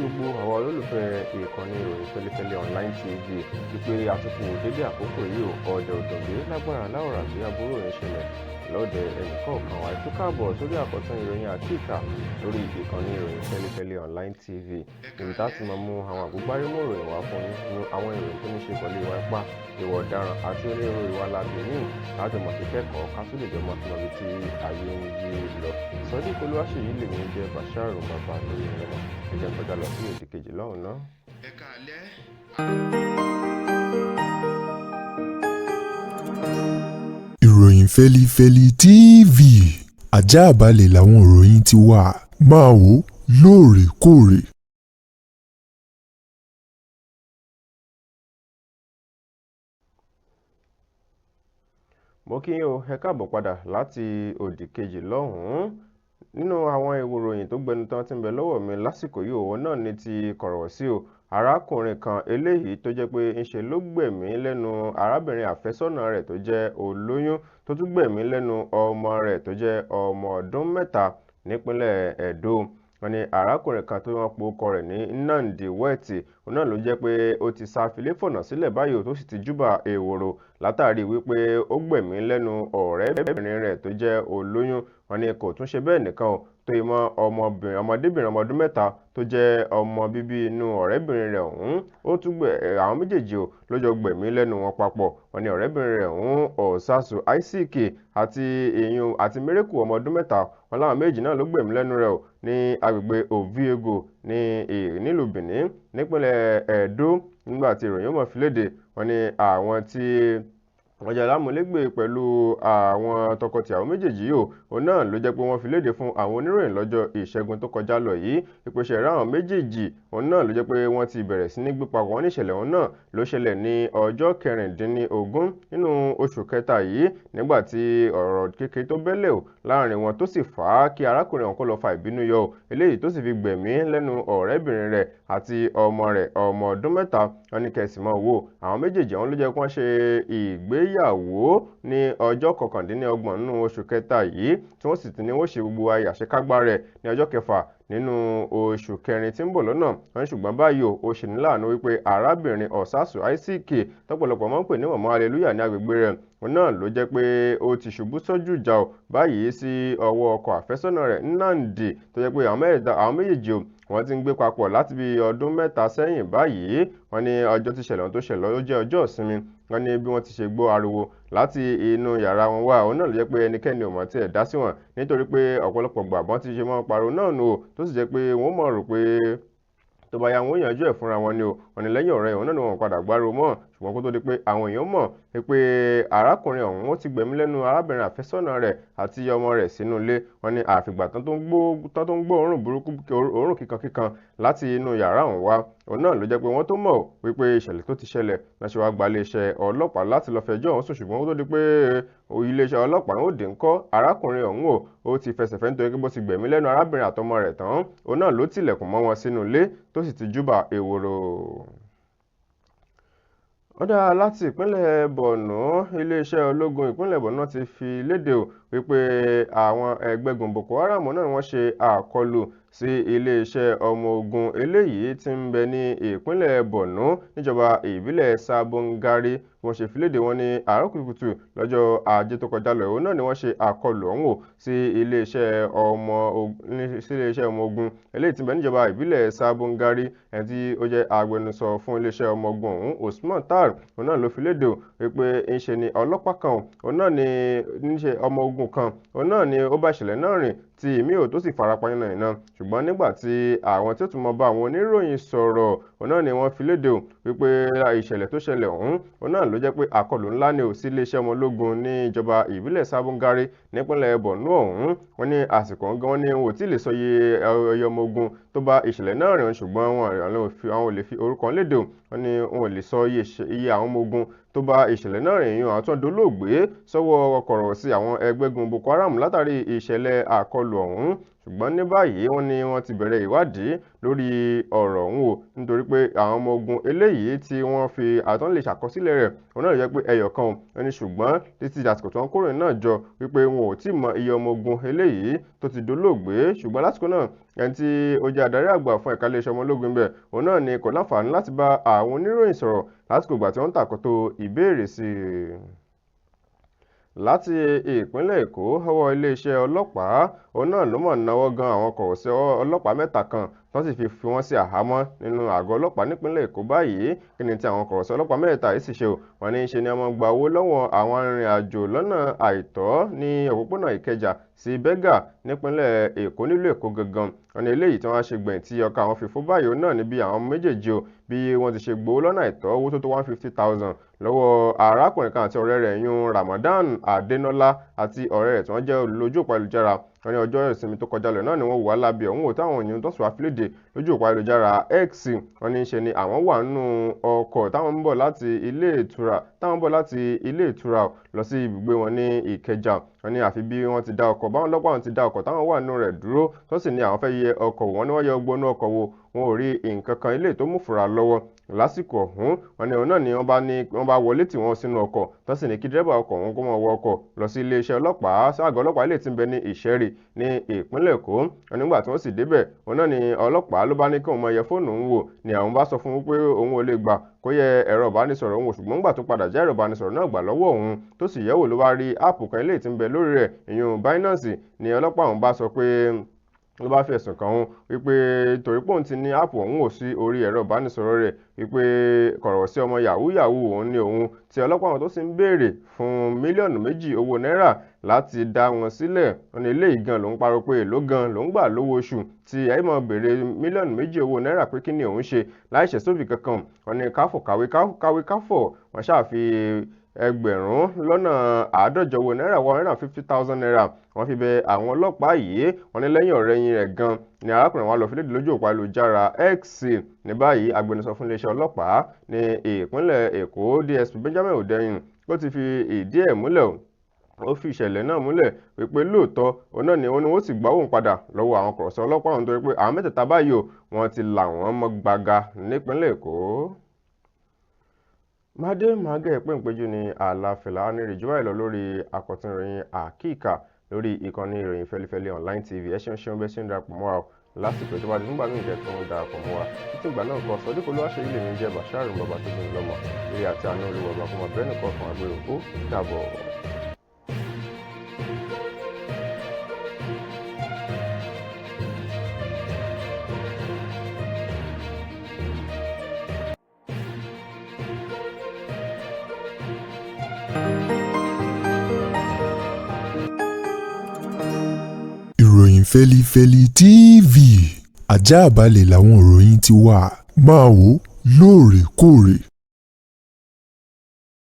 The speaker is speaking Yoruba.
Gbogbo àwa olólùfẹ́ ìkànnì ìròyìn Fẹ́lifẹ́li Online TV wípé àsìkò dédé àkókò yìí ò ọ̀dẹ̀ òdòǹgbé lágbára láwòrán bí aburú rẹ̀ ṣẹlẹ̀ lọ́dẹ ẹnìkọ̀ọ̀kan wa. Ẹ káàbọ̀ sórí àkọ́tún ìròyìn àkíkà lórí ìkànnì ìròyìn Fẹ́lifẹ́li Online TV, níbi tá a ti máa mú àwọn àgbógbárímọ̀ ìròyìn wá fún yín ní àwọn ìròyìn tó ní ṣe pẹ̀lú ìwà ipá, ìwà ọ̀daràn àti onírúurú ìwà láabi míì láti mọ̀ sí kẹ́kọ̀ọ́ ká tún lè jọ máa fi mọ ibi tí ayé ń yí lọ. Sodiq Olúwaṣèyí lèmi jẹ́ Basharu bàbá lórí ìrọ̀mọ́. Ẹ jẹ́ kọjá lọ sí òdì kejì lọ́hùn náà. Ẹ káalẹ́. Ìròyìn Fẹ́lifẹ́li TV, àjààbálẹ̀ làwọn ìròyìn ti wà, máa wò ó lóòrèkóòrè. Mo kí yín o, ẹ káàbọ̀ padà láti òdì kejì lọ́hùn-ún. Nínú àwọn ìròyìn tó gbẹnu tán tí ń bẹ lọ́wọ́ mi lásìkò yìí, òun náà ní ti kọ̀rọ̀ sí o arákùnrin kan eléyìí tó jẹ́ pé ńṣe ló gbẹ̀mí lẹ́nu arábìnrin àfẹ́sọ́nà rẹ̀ tó jẹ́ olóyún, tó tún gbẹ̀mí lẹ́nu ọmọ rẹ̀ tó jẹ́ ọmọ ọdún 3 nípínlẹ̀ Ẹdó. Wọ́n ní arákùnrin kan tó wọ́n po ọkọ rẹ̀ ní Nnamdi Weti, òun náà ló jẹ́ pé ó ti sá filéfọ̀nà sílẹ̀ báyìí tó sì ti júbà èwòrò látàrí wípé ó gbẹ̀mí lẹ́nu ọ̀rẹ́bìnrin rẹ̀ tó jẹ́ olóyún. Wọ́n ní kò tún ṣe bẹ́ẹ̀ nìkan o, tó yẹ mọ́ ọmọdébìnrin ọmọ ọdún 3 tó jẹ́ ọmọ bíbí inú ọ̀rẹ́bìnrin rẹ̀ ọ̀hún, ó tún gbẹ̀ àwọn méjèèjì o ló jọ gbẹ̀mí lẹ́nu wọn papọ̀. Wọ́n ní ọ̀rẹ́bìnrin rẹ̀ ọ̀hún Ọ̀sásù Isaac àti èyún àti Miracle ọmọ ọdún 3, wọn láwọn méjì náà ló gbẹ̀mí lẹ́nu rẹ̀ o ní agbègbè Oviedo ní nílùú Benin nípínlẹ̀ Ẹdó. Nígbà tí ìròyìn mọ̀ fi léde, wọ́n ní àwọn tí wọ́n jẹ́ alámúlégbè pẹ̀lú àwọn tọkọtìyàwó méjèèjì yìí o, òun náà ló jẹ́ pé wọ́n fi léde fún àwọn oníròyìn lọ́jọ́ Ìṣẹ́gun tó kọjá lọ yìí. Ìpèsè ẹ̀rọ àwọn méjèèjì òun náà ló jẹ́ pé wọ́n ti bẹ̀rẹ̀ sí ní gbé papọ̀. Wọ́n ní ìṣẹ̀lẹ̀ òun náà ló ṣẹlẹ̀ ní ọjọ́ 16 nínú oṣù kẹta yìí, nígbà tí ọ̀rọ̀ kékeré tó bẹ́lẹ̀ o láàrin wọn tó sì fà á kí arákùnrin ọ̀hún kó lọ fa ìbínú yọ o, eléyìí tó sì fi gbẹ̀mí lẹ́nu ọ̀rẹ́bìnrin rẹ̀ àti ọmọ rẹ̀ ọmọ ọdún 3. Wọ́n ní kẹsì mọ́ wo àwọn méjèèjì ọ̀hún ló jẹ́ kí wọ́n ṣe ìgbéyàwó ní ọjọ́ 29 nínú oṣù kẹta yìí, tí wọ́n sì ti ní wọ́n ṣe gbogbo ayé àṣekágbá rẹ̀ ní ọjọ́ 6 nínú oṣù kẹrin tí ń bọ̀ lọ́nà. Wọ́n ní ṣùgbọ́n báyìí o, ó ṣe ní láàánú wípé arábìnrin Ọ̀sásù Isaac tọ́pọ̀lọpọ̀ máa ń pè ní mọ̀mọ́ hallelujah ní agbègbè rẹ̀, òun náà ló jẹ́ pé ó ti ṣubú sójú ìjà o báyìí sí ọwọ́ ọkọ àfẹ́sọ́nà rẹ̀ Nnamdi, tó jẹ́ pé àwọn méjèèjì o wọ́n ti ń gbé papọ̀ láti bí ọdún 3 sẹ́yìn báyìí. Wọ́n ní ọjọ́ tí ìṣẹ̀lẹ̀ ọ̀hún tó ṣẹlẹ̀ ó jẹ́ ọjọ́ ìsinmi. Wọ́n ní bí wọ́n ti ṣe gbọ́ ariwo láti inú yàrá wọn wá, òun náà ló jẹ́ pé ẹnikẹ́ni ò mọ̀ tí ẹ̀ dá sí wọn, nítorí pé ọ̀pọ̀lọpọ̀ gbàgbọ́n ti ṣe mọ́ pariwo náà nù o, tó sì jẹ́ pé wọ́n mọ̀ rò pé tó bá yá wọn ó yanjú ẹ̀ fúnra wọn ni o. Wọ́n ní lẹ́yìn ọ̀rẹ́ òun náà ni wọ́n padà gbárò mọ́, ṣùgbọ́n kó tó di pé àwọn èèyàn mọ̀ pé arákùnrin ọ̀hún ó ti gbẹ̀mí lẹ́nu arábìnrin àfẹ́sọ́nà rẹ̀ àti ọmọ rẹ̀ sínú ilé. Wọ́n ní àfìgbà tán tó ń gbọ́ òórùn burúkú, òórùn kíkankíkan láti inú yàrá ọ̀hún wá, òun náà ló jẹ́ pé wọ́n tó mọ̀ wípé ìṣẹ̀lẹ̀ tó ti ṣẹlẹ̀ náà ṣe wá gba iléeṣẹ́ ọlọ́pàá láti lọ fẹjọ́ ọ̀hún sùn. Ṣùgbọ́n kó tó di pé iléeṣẹ́ ọlọ́pàá ó dé ńkọ́, arákùnrin ọ̀hún o ó ti fẹsẹ̀ fẹ́ nítorí pé bó ti gbẹ̀mí lẹ́nu arábìnrin àtọmọ rẹ̀ tán, òun náà ló tilẹ̀kùn mọ́ wọn sínú ilé tó sì ti júbà ehoro. Ó dáa, láti ìpínlẹ̀ Borno, iléeṣẹ́ ológun ìpínlẹ̀ Borno ti fi léde o wípé àwọn ẹgbẹ́gun Boko Haram náà wọ́n ṣe àkọlù sí iléeṣẹ́ ọmọ ogun eléyìí tí ń bẹ ní ìpínlẹ̀ Borno níjọba ìbílẹ̀ Sabongari. Wọ́n ṣe fi léde wọn ní àárọ̀ kùtùkùtù lọ́jọ́ Ajé tó kọjá lọ, òun náà ni wọ́n ṣe àkọlù ọ̀hún o sí iléeṣẹ́ ọmọ ogun eléyìí tí ń bẹ níjọba ìbílẹ̀ Sabongari. Ẹni tí ó jẹ́ agbẹnusọ fún iléeṣẹ́ ọmọ ogun ọ̀hún, Usman Tar, òun náà ló fi léde o wípé ńṣe ni ọlọ́pàá kan, òun náà ni níṣe ọmọ ogun kan, òun náà ni ó bá ìṣẹ̀lẹ̀ náà rìn tí ìmí ò tó sì farapa yánnayànna. Ṣùgbọ́n nígbà tí àwọn tí ó tún mọ bá àwọn oníròyìn sọ̀rọ̀, òun náà ni wọ́n fi léde o wípé ìṣẹ̀lẹ̀ tó ṣẹlẹ̀ ọ̀hún, òun náà ló jẹ́ pé àkọlù ńlá ni ò sí iléeṣẹ́ ọmọ ológun ní ìjọba ìbílẹ̀ Sabongari nípínlẹ̀ Borno ọ̀hún. Wọ́n ní àsìkò ọ̀hún gan wọ́n ní wọn ò tí ì lè sọ iye ọmọ ogun tó bá ìṣẹ̀lẹ̀ náà rìn, ṣùgbọ́n àwọn ò lè fi orúkọ léde o. Wọ́n ní wọn ò lè sọ iye àwọn ọmọ ogun tó bá ìṣẹ̀lẹ̀ náà rìn yún àwọn tó ń dolóògbé sọ́wọ́ ọkọ̀rọ̀ sí àwọn ẹgbẹ́gun Boko Haram látàrí ìṣẹ̀lẹ̀ àkọlù ọ̀hún. Ṣùgbọ́n ní báyìí, wọ́n ní wọ́n ti bẹ̀rẹ̀ ìwádìí lórí ọ̀rọ̀ ọ̀hún o, nítorí pé àwọn ọmọ ogun eléyìí tí wọ́n fi àtọ́n lè ṣàkọsílẹ̀ rẹ̀, òun náà jẹ́ pé ẹyọ kan o ní. Ṣùgbọ́n títí àsìkò tí wọ́n kórè náà jọ wípé wọn ò tí mọ iye ọmọ ogun eléyìí tó ti dolóògbé. Ṣùgbọ́n lásìkò náà, ẹni tí ó jẹ́ adarí àgbà fún ẹ̀ka iléeṣẹ́ ọmọ ológun ibẹ̀, òun náà ni kò láǹfààní láti bá àwọn oníròyìn sọ̀rọ̀ lásìkò ìgbà tí wọ́n ń tàkótó ìbéèrè sí i. Láti ìpínlẹ̀ Èkó, ọwọ́ iléeṣẹ́ ọlọ́pàá òun náà ló mọ̀ náwó gan àwọn kọ̀ọ̀sẹ̀ ọlọ́pàá mẹ́ta kan, tó sì fi wọ́n sí àhámọ́ nínú àgọ́ ọlọ́pàá nípínlẹ̀ Èkó báyìí. Kí ni tí àwọn kọ̀ọ̀sẹ̀ ọlọ́pàá mẹ́ta yìí sì ṣe o? Wọ́n ní í ṣe ni wọ́n gba owó lọ́wọ́ àwọn arìnrìn-àjò lọ́nà àìtọ́ ní òpópónà Ìkẹjà sí Bẹ́gà nípínlẹ̀ Èkó, nílùú Èkó gangan. Wọ́n ní eléyìí tí wọ́n ṣe gbẹ̀yìn tí ọkọ̀ àwọn fi fún báyìí náà níbi àwọn méjèèjì o, bí wọ́n ti ṣe gbowó lọ́nà àìtọ́, owó tó tó 150,000 lọ́wọ́ arákùnrin kan àti ọ̀rẹ́ rẹ̀ yún Ramadan Adenola àti ọ̀rẹ́ rẹ̀ tí wọ́n jẹ́ olójú òpó ayélujára. Wọ́n ní ọjọ́ ìsinmi tó kọjá lọ náà ni wọ́n wà lábẹ́ ọ̀hún táwọn èèyàn tó sọ àfilédè lójú òpó ayélujára X. Wọ́n ní ṣe ni àwọn wà nínú ọkọ̀ táwọn ń bọ̀ láti ilé ìtura táwọn ń bọ̀ láti ilé ìtura lọ sí ibùgbé wọn ní Ìkẹjà. Wọ́n ní àfi bí wọ́n ti dá ọkọ̀ báwọn ọlọ́pàá wọn ti dá ọkọ̀ táwọn wà nínú rẹ̀ dúró, tó sì ní àwọn fẹ́ yẹ ọkọ̀ wọn ní wọ́n yẹ ọgbọ́nú ọkọ̀ wo, wọn ò rí nǹkan kan ilé tó mú fura lọ́wọ́ lásìkò ọ̀hún. Wọ́n ní òun náà ni wọ́n bá ní wọ́n bá wọlé tí wọ́n sínú ọkọ̀, tó sì ní kí dírẹ́bà ọkọ̀ ọ̀hún kó máa wọ ọkọ̀ lọ sí iléeṣẹ́ ọlọ́pàá, ságọ́ ọlọ́pàá ilé tí ń bẹ ní Ìṣẹ́rì ní ìpínlẹ̀ Èkó. Wọ́n nígbà tí wọ́n sì débẹ̀, òun náà ni ọlọ́pàá ló bá ní kí òun máa yẹ fóònù òun wò, ni àwọn bá sọ fún un pé òun ò lè gbà kó yẹ ẹ̀rọ ìbánisọ̀rọ̀ òun wò. Ṣùgbọ́n nígbà tó padà já ẹ̀rọ ìbánisọ̀rọ̀ náà gbà lọ́wọ́ òun tó sì yẹ̀wò, ló bá rí áàpù kan ilé tí ń bẹ lórí rẹ̀, ìyún Binance, ni ọlọ́pàá òun bá sọ pé ló bá fi ẹ̀sùn kàn òun wípé torí pé òun ti ní áàpù ọ̀hún ò sí orí ẹ̀rọ ìbánisọ̀rọ̀ rẹ̀, wípé kọ̀rọ̀ sí ọmọ yahoo yahoo òun ni òun, tí ọlọ́pàá àwọn tó sì ń béèrè fún 2 mílíọ̀nù owó náírà láti dá wọn sílẹ̀. Wọn ní eléyìí gan lòún parọ́ pé èló gan lòún gbà lówó oṣù tí ẹ mọ̀ béèrè 2 mílíọ̀nù owó náírà, pé kí ni òun ṣe láìṣẹ̀ sófin kankan. Wọn ní káfọ̀ kàwé káwé káfọ̀, wọ́n ṣàfi 150,000 owó náírà, ₦150,000, wọ́n fi bẹ àwọn ọlọ́pàá yìí. Wọ́n ní lẹ́yìn ọ̀rẹ́yìn rẹ̀ gan ni arákùnrin wa lọ fi léde lójú òpó ayélujára X. Ní báyìí, agbẹnusọ fún iléeṣẹ́ ọlọ́pàá ní ìpínlẹ̀ Èkó, DSP Benjamin Hundeyin, ó ti fi ìdí ẹ̀ múlẹ̀, ó fi ìṣẹ̀lẹ̀ náà múlẹ̀ wípé lóòótọ́ òun náà ni wọ́n ní wọ́n sì gbà òun padà lọ́wọ́ àwọn kọ̀rọ̀sọ ọlọ́pàá ọ̀hún, torí pé àwọn mẹ́tẹ̀ẹ̀ta báyìí o, wọ́n ti là wọ́n mọ́ gbaga nípínlẹ̀ Èkó. Mádé màgẹ́ péńpéjú ní àlàáfíà ní ìrìjú báyìí lọ lórí àkọ́tún ìròyìn àkíkà lórí ìkànnì ìròyìn Fẹlifẹli Online TV. Ẹ ṣeun ṣeun bẹ́ẹ̀ ṣe ń darapọ̀ mọ́ wa lásìkò tó bá di nígbà míì jẹ́ tó ń darapọ̀ mọ́ wa. Títí ìgbà náà kọ́, sọdí kò ló wá ṣe ilé mi jẹ́ Bàṣáàrù bàbá tó gbìn lọ́mọ lórí àti àánú olúwa ọba kó máa bẹ́ẹ̀ nìkan kan àgbèrò. Ó dàbọ̀. Ìròyìn Fẹ́lifẹ́li TV, àjààbalẹ̀ làwọn ìròyìn ti wà, máa wò lóòrèkóòrè.